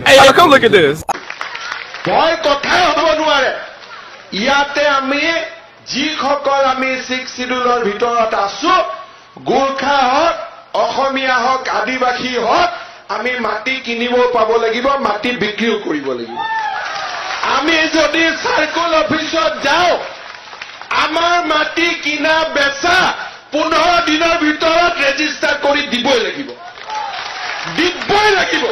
Hey, y'all, come look at this. ভয় কথাই হ'ব নোৱাৰে। ইয়াতে আমি যিসকল আমি ছিক্স চিডিউলৰ ভিতৰত আছো, গোৰ্খা হওক, অসমীয়া হওক, আদিবাসী হওক, আমি মাটি কিনিবও পাব লাগিব, মাটি বিক্ৰীও কৰিব লাগিব। আমি যদি চাৰ্কল অফিচত যাওঁ, আমাৰ মাটি কিনা বেচা 15 দিনৰ ভিতৰত ৰেজিষ্টাৰ কৰি দিবই লাগিব, দিবই লাগিব।